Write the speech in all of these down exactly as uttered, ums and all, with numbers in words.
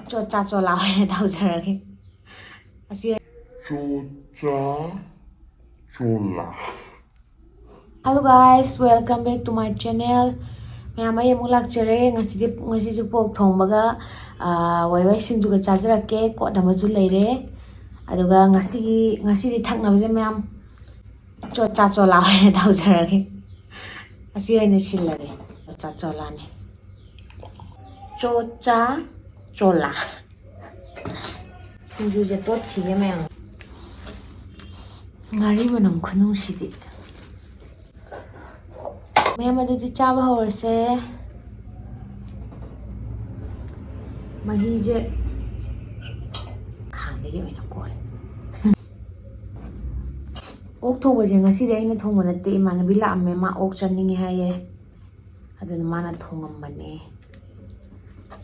ꯆꯣꯆꯥ ꯆꯣꯂꯥ ꯑꯣꯏꯅ ꯇꯧꯖꯔꯒꯦ꯫ ꯑꯁꯤ ꯆꯣꯆꯥ Chola. Hello guys, welcome back to my channel. ꯃꯌꯥꯝ, ꯑꯩ ꯑꯃꯨꯛ ꯂꯥꯛꯆꯔꯦ꯫ ꯉꯁꯤꯗꯤ, ꯉꯁꯤꯁꯨ ꯄꯣꯛ ꯊꯣꯡꯕꯒ, ꯑꯥ, ꯋꯥꯏ ꯋꯥꯏ ꯁꯤꯡꯖꯨꯒ ꯆꯥꯖꯔꯛꯀꯦ꯫ ꯀꯣꯠ ꯑꯃꯁꯨ ꯂꯩꯔꯦ꯫ ꯑꯗꯨꯒ ꯉꯁꯤꯒꯤ, ꯉꯁꯤꯗꯤ ꯊꯛꯅꯕꯁꯦ ꯃꯌꯥꯝ ꯆꯣꯆꯥ ꯆꯣꯂꯥ ꯑꯣꯏꯅ ꯇꯧꯖꯔꯒꯦ꯫ ꯑꯁꯤ ꯑꯣꯏꯅ ꯁꯤꯜꯂꯒꯦ꯫ ꯆꯣꯆꯥ ꯆꯣꯂꯥꯅꯤ꯫ ꯆꯣꯆꯥ ꯆꯣꯂꯥ꯫ ꯁꯤꯡꯖꯨꯁꯦ ꯇꯣꯠꯈꯤꯒꯦ ꯃꯌꯥꯝ꯫ ꯉꯥꯔꯤ ꯃꯅꯝ ꯈꯨꯅꯨꯡꯁꯤꯗꯤ꯫ ꯃꯌꯥꯝ, ꯑꯗꯨꯗꯤ ꯆꯥꯕ ꯍꯧꯔꯁꯦ꯫ ꯃꯍꯤꯁꯦ ꯈꯥꯡꯗꯒꯤ ꯑꯣꯏꯅ ꯀꯣꯜꯂꯦ꯫ ꯑꯣꯛ ꯊꯣꯡꯕꯁꯦ ꯉꯁꯤꯗꯤ ꯑꯩꯅ ꯊꯣꯡꯕ ꯅꯠꯇꯦ, ꯏꯃꯥꯟꯅꯕꯤ ꯂꯥꯛꯑꯝꯃꯦ, ꯃꯥ ꯑꯣꯛ ꯆꯥꯅꯤꯡꯉꯦ ꯍꯥꯏꯌꯦ꯫ ꯑꯗꯨꯅ ꯃꯥꯅ ꯊꯣꯡꯉꯝꯕꯅꯦ꯫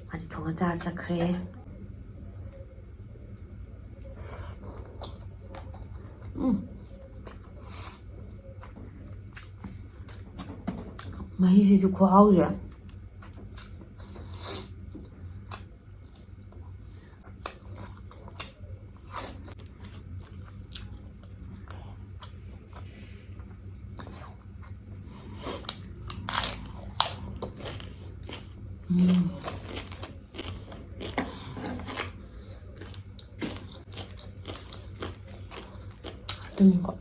ꯃꯥꯗꯤ ꯊꯣꯡꯉ ꯆꯥꯔ ꯆꯠꯈ꯭ꯔꯦ꯫ ꯎꯝ꯫ ꯃꯍꯤꯁꯤꯁꯨ ꯈꯨꯍꯥꯎꯁꯦ꯫ ꯎꯝ꯫ ꯑꯗꯨꯅꯤꯀꯣ꯫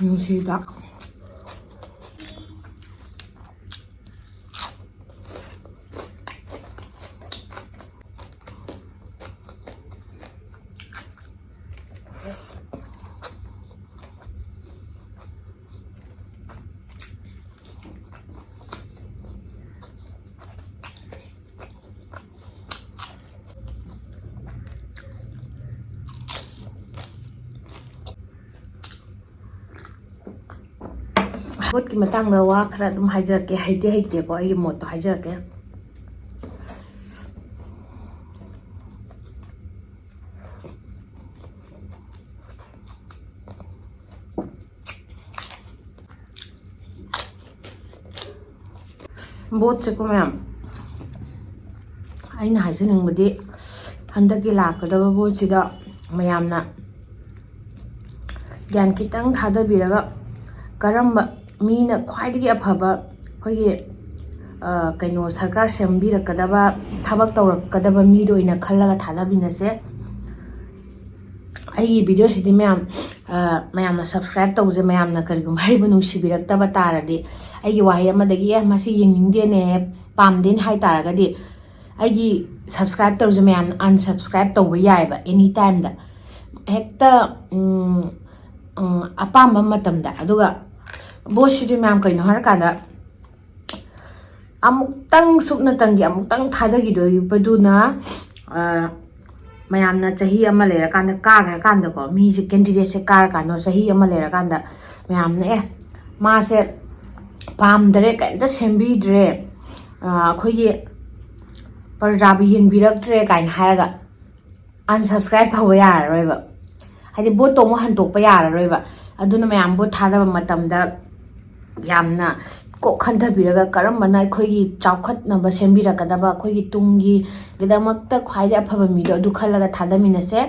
ꯅꯨꯡꯁꯤꯗ꯫ ꯄꯣꯠꯀꯤ ꯃꯇꯥꯡꯗ ꯋꯥ ꯈꯔ ꯑꯗꯨꯝ ꯍꯥꯏꯖꯔꯛꯀꯦ꯫ ꯍꯩꯇꯦ ꯍꯩꯇꯦꯀꯣ, ꯑꯩꯒꯤ ꯃꯣꯠꯇꯣ ꯍꯥꯏꯖꯔꯛꯀꯦ꯫ ꯕꯣꯠꯁꯦꯀꯣ ꯃꯌꯥꯝ, ꯑꯩꯅ ꯍꯥꯏꯖꯅꯤꯡꯕꯗꯤ, ꯍꯟꯗꯛꯀꯤ ꯂꯥꯛꯀꯗꯕ ꯕꯣꯠꯁꯤꯗ ꯃꯌꯥꯝꯅ ꯒ꯭ꯌꯥꯟ ꯈꯤꯇꯪ ꯊꯥꯗꯕꯤꯔꯒ, ꯀꯔꯝꯕ ꯃꯤꯅ ꯈ꯭ꯋꯥꯏꯗꯒꯤ ꯑꯐꯕ, ꯑꯩꯈꯣꯏꯒꯤ, ꯑ, ꯀꯩꯅꯣ, ꯁꯔꯀꯥꯔ ꯁꯦꯝꯕꯤꯔꯛꯀꯗꯕ, ꯊꯕꯛ ꯇꯧꯔꯛꯀꯗꯕ ꯃꯤꯗꯣ ꯑꯣꯏꯅ ꯈꯜꯂꯒ ꯊꯥꯗꯕꯤꯅꯁꯦ꯫ ꯑꯩꯒꯤ ꯚꯤꯗꯤꯑꯣꯁꯤꯗꯤ ꯃꯌꯥꯝ, ꯑ, ꯃꯌꯥꯝꯅ subscribe ꯇꯧꯁꯦ꯫ ꯃꯌꯥꯝꯅ ꯀꯔꯤꯒꯨꯝꯕ ꯑꯩꯕꯨ ꯅꯨꯡꯁꯤꯕꯤꯔꯛꯇꯕ ꯇꯥꯔꯗꯤ, ꯑꯩꯒꯤ ꯋꯥꯍꯩ ꯑꯃꯗꯒꯤ, "ꯑꯦ, ꯃꯁꯤ ꯌꯦꯡꯅꯤꯡꯗꯦꯅꯦ, ꯄꯥꯝꯗꯦꯅꯦ" ꯍꯥꯏ ꯇꯥꯔꯒꯗꯤ, ꯑꯩꯒꯤ subscribe ꯇꯧꯔꯤꯁꯦ ꯃꯌꯥꯝꯅ unsubscribe ꯇꯧꯕ ꯌꯥꯏꯑꯕ, any timeꯗ, ꯍꯦꯛꯇ, ꯎꯝ, ꯎꯝ, ꯑꯄꯥꯝꯕ ꯃꯇꯝꯗ꯫ ꯑꯗꯨꯒ ꯕꯣꯠꯁꯤꯗꯤ ꯃꯌꯥꯝ ꯀꯩꯅꯣ ꯍꯥꯏꯔꯀꯥꯟꯗ, ꯑꯃꯨꯛꯇꯪ, ꯁꯨꯞꯅꯇꯪꯒꯤ ꯑꯃꯨꯛꯇꯪ ꯊꯥꯗꯈꯤꯗꯣꯏꯕꯗꯨꯅ, ꯑ, ꯃꯌꯥꯝꯅ ꯆꯍꯤ ꯑꯃ ꯂꯩꯔꯀꯥꯟꯗ, ꯀꯥꯈ꯭ꯔꯀꯥꯟꯗꯀꯣ, ꯃꯤꯁꯦ, candidateꯁꯦ ꯀꯥꯔꯀꯥꯟꯗ, ꯆꯍꯤ ꯑꯃ ꯂꯩꯔꯀꯥꯟꯗ ꯃꯌꯥꯝꯅ, "ꯑꯦ, ꯃꯥꯁꯦ ꯄꯥꯝꯗ꯭ꯔꯦ, ꯀꯩꯝꯇ ꯁꯦꯝꯕꯤꯗ꯭ꯔꯦ, ꯑ, ꯑꯩꯈꯣꯏꯒꯤ ꯄ꯭ꯔꯖꯥꯕꯨ ꯌꯦꯡꯕꯤꯔꯛꯇ꯭ꯔꯦ" ꯀꯥꯏꯅ ꯍꯥꯏꯔꯒ unsubscribe ꯇꯧꯕ ꯌꯥꯔꯔꯣꯏꯕ꯫ ꯍꯥꯏꯗꯤ, ꯚꯣꯠꯇꯣ ꯑꯃꯨꯛ ꯍꯟꯇꯣꯛꯄ ꯌꯥꯔꯔꯣꯏꯕ꯫ ꯑꯗꯨꯅ ꯃꯌꯥꯝ ꯚꯣꯠ ꯊꯥꯗꯕ ꯃꯇꯝꯗ ꯌꯥꯝꯅ ꯀꯣꯛ ꯈꯟꯊꯕꯤꯔꯒ, ꯀꯔꯝꯕꯅ ꯑꯩꯈꯣꯏꯒꯤ ꯆꯥꯎꯈꯠꯅꯕ ꯁꯦꯝꯕꯤꯔꯛꯀꯗꯕ, ꯑꯩꯈꯣꯏꯒꯤ ꯇꯨꯡꯒꯤꯗꯃꯛꯇ ꯈ꯭ꯋꯥꯏꯗꯒꯤ ꯑꯐꯕ ꯃꯤꯗꯣ, ꯑꯗꯨ ꯈꯜꯂꯒ ꯊꯥꯗꯃꯤꯟꯅꯁꯦ꯫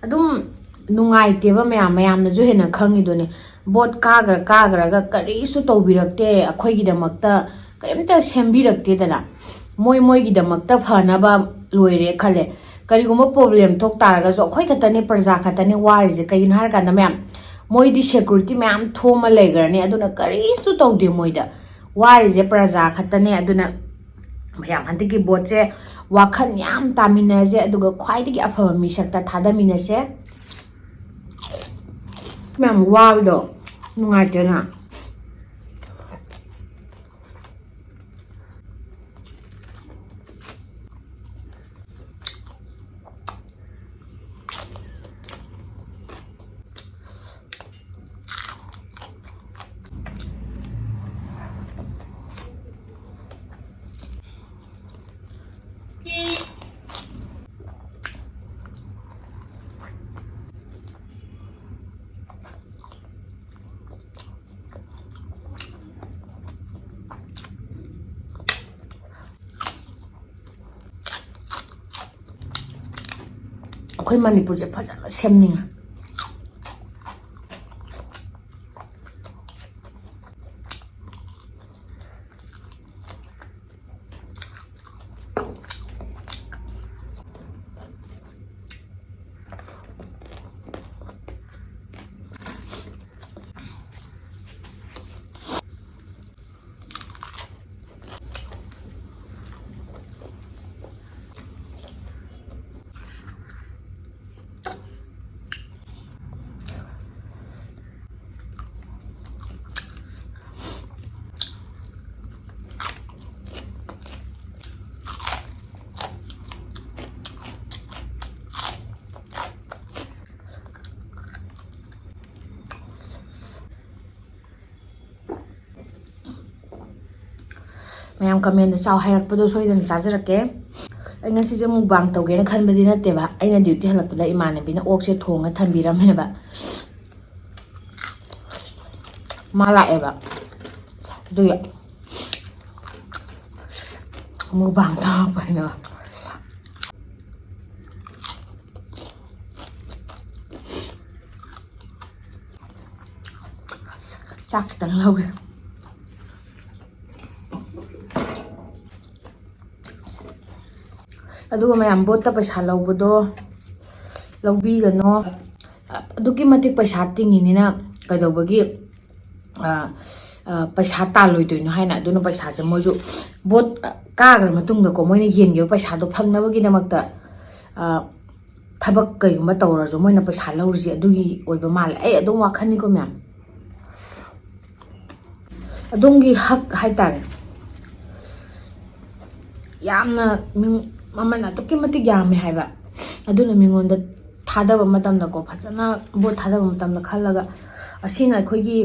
ꯑꯗꯨꯝ ꯅꯨꯡꯉꯥꯏꯇꯦꯕ ꯃꯌꯥꯝ, ꯃꯌꯥꯝꯅꯁꯨ ꯍꯦꯟꯅ ꯈꯪꯉꯤꯗꯨꯅꯦ꯫ ꯚꯣꯠ ꯀꯥꯈ꯭ꯔ ꯀꯥꯈ꯭ꯔꯒ ꯀꯔꯤꯁꯨ ꯇꯧꯕꯤꯔꯛꯇꯦ, ꯑꯩꯈꯣꯏꯒꯤꯗꯃꯛꯇ ꯀꯔꯤꯝꯇ ꯁꯦꯝꯕꯤꯔꯛꯇꯦꯗꯅ꯫ ꯃꯣꯏ ꯃꯣꯏꯒꯤꯗꯃꯛꯇ ꯐꯅꯕ ꯂꯣꯏꯔꯦ ꯈꯜꯂꯦ꯫ ꯀꯔꯤꯒꯨꯝꯕ problem ꯊꯣꯛ ꯇꯥꯔꯒꯁꯨ ꯑꯩꯈꯣꯏ ꯈꯛꯇꯅꯦ, ꯄ꯭ꯔꯖꯥ ꯈꯛꯇꯅꯦ ꯋꯥꯔꯤꯁꯦ꯫ ꯀꯩꯒꯤꯅꯣ ꯍꯥꯏꯔꯀꯥꯟꯗ ꯃꯌꯥꯝ, ꯃꯣꯏꯗꯤ security ꯃꯌꯥꯝ ꯊꯣꯝꯃ ꯂꯩꯈ꯭ꯔꯅꯤ, ꯑꯗꯨꯅ ꯀꯔꯤꯁꯨ ꯇꯧꯗꯦ ꯃꯣꯏꯗ꯫ ꯋꯥꯔꯤꯁꯦ ꯄ꯭ꯔꯖꯥ ꯈꯛꯇꯅꯦ꯫ ꯑꯗꯨꯅ ꯃꯌꯥꯝ, ꯍꯟꯗꯛꯀꯤ ꯚꯣꯠꯁꯦ ꯋꯥꯈꯜ ꯌꯥꯝ ꯇꯥꯃꯤꯟꯅꯁꯦ, ꯑꯗꯨꯒ ꯈ꯭ꯋꯥꯏꯗꯒꯤ ꯑꯐꯕ ꯃꯤꯁꯛꯇ ꯊꯥꯗꯃꯤꯟꯅꯁꯦ꯫ ꯃꯌꯥꯝ ꯋꯥꯕꯗꯣ ꯅꯨꯡꯉꯥꯏꯇꯦꯅ꯫ ꯑꯩꯈꯣꯏ ꯃꯅꯤꯄꯨꯔꯁꯦ ꯐꯖꯅ ꯁꯦꯝꯅꯤꯡꯉꯦ꯫ ꯃꯌꯥꯝ ꯀꯃꯦꯟꯗ ꯆꯥꯎ ꯍꯥꯏꯔꯛꯄꯗꯣ ꯁꯣꯏꯗꯅ ꯆꯥꯖꯔꯛꯀꯦ꯫ ꯑꯩ ꯉꯁꯤꯁꯦ ꯃꯨꯛꯕꯥꯡ ꯇꯧꯒꯦꯅ ꯈꯟꯕꯗꯤ ꯅꯠꯇꯦꯕ, ꯑꯩꯅ ꯗ꯭ꯌꯨꯇꯤ ꯍꯜꯂꯛꯄꯗ ꯏꯃꯥꯟꯅꯕꯤꯅ ꯑꯣꯛꯁꯦ ꯊꯣꯡꯉ ꯊꯝꯕꯤꯔꯝꯃꯦꯕ꯫ ꯃꯥ ꯂꯥꯛꯑꯦꯕ, ꯑꯗꯨꯒꯤ ꯃꯨꯛꯕꯥꯡ ꯇꯧꯔꯛꯄꯅꯦꯕ꯫ ꯆꯥꯛ ꯈꯤꯇꯪ ꯂꯧꯒꯦ꯫ ꯑꯗꯨꯒ ꯃꯌꯥꯝ ꯕꯣꯠꯇ ꯄꯩꯁꯥ ꯂꯧꯕꯗꯣ ꯂꯧꯕꯤꯒꯅꯣ꯫ ꯑꯗꯨꯛꯀꯤ ꯃꯇꯤꯛ ꯄꯩꯁꯥ ꯇꯤꯡꯉꯤꯅꯤꯅ ꯀꯩꯗꯧꯕꯒꯤ, ꯑ, ꯑ, ꯄꯩꯁꯥ ꯇꯥꯜꯂꯣꯏꯗꯣꯏꯅꯣ ꯍꯥꯏꯅ꯫ ꯑꯗꯨꯅ ꯄꯩꯁꯥꯁꯦ ꯃꯣꯏꯁꯨ ꯕꯣꯠ ꯀꯥꯈ꯭ꯔ ꯃꯇꯨꯡꯗꯀꯣ, ꯃꯣꯏꯅ ꯌꯦꯟꯈꯤꯕ ꯄꯩꯁꯥꯗꯣ ꯐꯪꯅꯕꯒꯤꯗꯃꯛꯇ, ꯑ, ꯊꯕꯛ ꯀꯩꯒꯨꯝꯕ ꯇꯧꯔꯁꯨ ꯃꯣꯏꯅ ꯄꯩꯁꯥ ꯂꯧꯔꯤꯁꯦ ꯑꯗꯨꯒꯤ ꯑꯣꯏꯕ ꯃꯥꯜꯂꯦ꯫ ꯑꯩ ꯑꯗꯨꯝ ꯋꯥꯈꯜꯅꯤꯀꯣ ꯃꯌꯥꯝ꯫ ꯑꯗꯣꯝꯒꯤ ꯍꯛ ꯍꯥꯏꯇꯥꯔꯦ, ꯌꯥꯝꯅ ꯃꯤ-, ꯃꯃꯜ ꯑꯗꯨꯛꯀꯤ ꯃꯇꯤꯛ ꯌꯥꯝꯃꯦ ꯍꯥꯏꯕ꯫ ꯑꯗꯨꯅ ꯃꯤꯉꯣꯟꯗ ꯊꯥꯗꯕ ꯃꯇꯝꯗꯀꯣ, ꯐꯖꯅ ꯚꯣꯠ ꯊꯥꯗꯕ ꯃꯇꯝꯗ ꯈꯜꯂꯒ, ꯑꯁꯤꯅ ꯑꯩꯈꯣꯏꯒꯤ,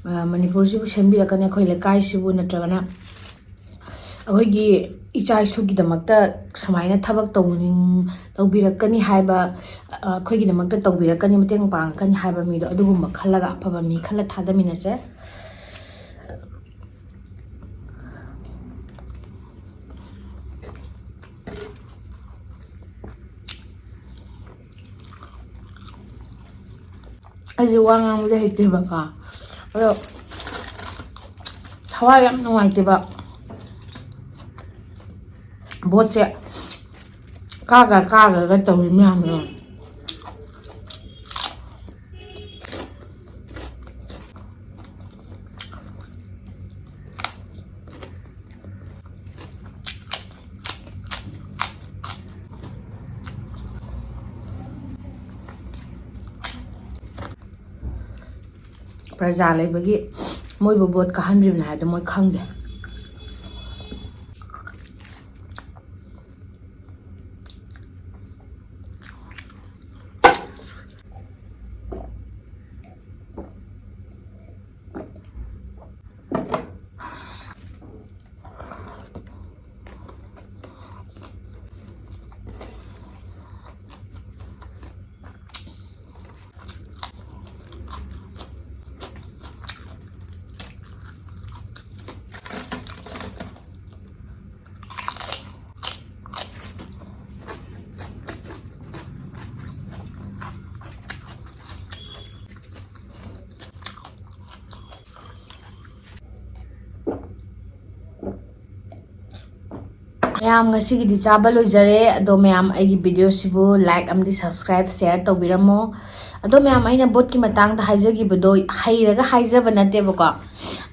ꯑ, ꯃꯅꯤꯄꯨꯔꯁꯤꯕꯨ ꯁꯦꯝꯕꯤꯔꯛꯀꯅꯤ, ꯑꯩꯈꯣꯏ ꯂꯩꯀꯥꯏꯁꯤꯕꯨ, ꯅꯠꯇ꯭ꯔꯒꯅ ꯑꯩꯈꯣꯏꯒꯤ ꯏꯆꯥ ꯏꯁꯨꯒꯤꯗꯃꯛꯇ ꯁꯨꯃꯥꯏꯅ ꯊꯕꯛ ꯇꯧꯅꯤꯡ-, ꯇꯧꯕꯤꯔꯛꯀꯅꯤ ꯍꯥꯏꯕ, ꯑ, ꯑꯩꯈꯣꯏꯒꯤꯗꯃꯛꯇ ꯇꯧꯕꯤꯔꯛꯀꯅꯤ, ꯃꯇꯦꯡ ꯄꯥꯡꯉꯛꯀꯅꯤ ꯍꯥꯏꯕ ꯃꯤꯗꯣ, ꯑꯗꯨꯒꯨꯝꯕ ꯈꯜꯂꯒ ꯑꯐꯕ ꯃꯤ ꯈꯜꯂ ꯊꯥꯗꯃꯤꯟꯅꯁꯦ꯫ ꯑꯩꯁꯦ ꯋꯥ ꯉꯥꯡꯕꯗꯤ ꯍꯩꯇꯦꯕꯀꯣ, ꯑꯗꯣ ꯊꯋꯥꯏ ꯌꯥꯝ ꯅꯨꯡꯉꯥꯏꯇꯦꯕ꯫ ꯕꯣꯠꯁꯦ ꯀꯥꯒ ꯀꯥꯒꯒ ꯇꯧꯔꯤ ꯃꯌꯥꯝꯗꯣ꯫ ꯄ꯭ꯔꯖꯥ ꯂꯩꯕꯒꯤ ꯃꯣꯏꯕꯨ ꯚꯣꯠ ꯀꯥꯍꯟꯗ꯭ꯔꯤꯕꯅꯦ ꯍꯥꯏꯗꯣ ꯃꯣꯏ ꯈꯪꯗꯦ꯫ ꯃꯌꯥꯝ, ꯉꯁꯤꯒꯤꯗꯤ ꯆꯥꯕ ꯂꯣꯏꯖꯔꯦ꯫ ꯑꯗꯣ ꯃꯌꯥꯝ, ꯑꯩꯒꯤ ꯚꯤꯗꯤꯑꯣꯁꯤꯕꯨ like ꯑꯃꯗꯤ subscribe, share ꯇꯧꯕꯤꯔꯝꯃꯣ꯫ ꯑꯗꯣ ꯃꯌꯥꯝ, ꯑꯩꯅ ꯚꯣꯠꯀꯤ ꯃꯇꯥꯡꯗ ꯍꯥꯏꯖꯈꯤꯕꯗꯣ ꯍꯩꯔꯒ ꯍꯥꯏꯖꯕ ꯅꯠꯇꯦꯕꯀꯣ,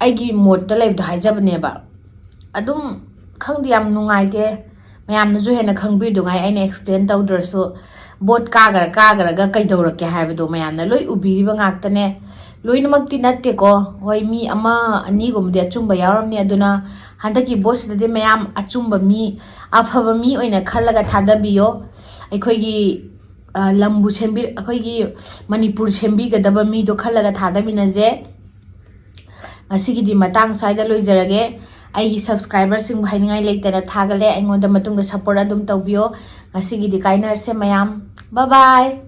ꯑꯩꯒꯤ ꯃꯣꯠꯇ ꯂꯩꯕꯗꯣ ꯍꯥꯏꯖꯕꯅꯦꯕ꯫ ꯑꯗꯨꯝ ꯈꯪꯗꯦ, ꯌꯥꯝ ꯅꯨꯡꯉꯥꯏꯇꯦ꯫ ꯃꯌꯥꯝꯅꯁꯨ ꯍꯦꯟꯅ ꯈꯪꯕꯤꯗꯨꯉꯥꯏ ꯑꯩꯅ explain ꯇꯧꯗ꯭ꯔꯁꯨ, ꯚꯣꯠ ꯀꯥꯒ꯭ꯔ ꯀꯥꯒ꯭ꯔꯒ ꯀꯩꯗꯧꯔꯛꯀꯦ ꯍꯥꯏꯕꯗꯣ ꯃꯌꯥꯝꯅ ꯂꯣꯏ ꯎꯕꯤꯔꯤꯕ ꯉꯥꯛꯇꯅꯦ꯫ ꯂꯣꯏꯅꯃꯛꯇꯤ ꯅꯠꯇꯦꯀꯣ, ꯍꯣꯏ, ꯃꯤ ꯑꯃ ꯑꯅꯤꯒꯨꯝꯕꯗꯤ ꯑꯆꯨꯝꯕ ꯌꯥꯎꯔꯝꯅꯤ꯫ ꯑꯗꯨꯅ ꯍꯟꯗꯛꯀꯤ ꯚꯣꯠꯁꯤꯗꯗꯤ ꯃꯌꯥꯝ ꯑꯆꯨꯝꯕ ꯃꯤ, ꯑꯐꯕ ꯃꯤ ꯑꯣꯏꯅ ꯈꯜꯂꯒ ꯊꯥꯗꯕꯤꯌꯣ꯫ ꯑꯩꯈꯣꯏꯒꯤ, ꯑ, ꯂꯝꯕꯨ ꯁꯦꯝꯕꯤ-, ꯑꯩꯈꯣꯏꯒꯤ ꯃꯅꯤꯄꯨꯔ ꯁꯦꯝꯕꯤꯒꯗꯕ ꯃꯤꯗꯣ ꯈꯜꯂꯒ ꯊꯥꯗꯃꯤꯟꯅꯁꯦ꯫ ꯉꯁꯤꯒꯤꯗꯤ ꯃꯇꯥꯡ ꯁ꯭ꯋꯥꯏꯗ ꯂꯣꯏꯖꯔꯒꯦ꯫ ꯑꯩꯒꯤ subscriberꯁꯤꯡꯕꯨ ꯍꯥꯏꯅꯤꯡꯉꯥꯏ ꯂꯩꯇꯅ ꯊꯥꯒꯠꯂꯦ꯫ ꯑꯩꯉꯣꯟꯗ ꯃꯇꯨꯡꯗ support ꯑꯗꯨꯝ ꯇꯧꯕꯤꯌꯣ꯫ ꯉꯁꯤꯒꯤꯗꯤ ꯀꯥꯏꯅꯔꯁꯦ ꯃꯌꯥꯝ꯫ Bye bye꯫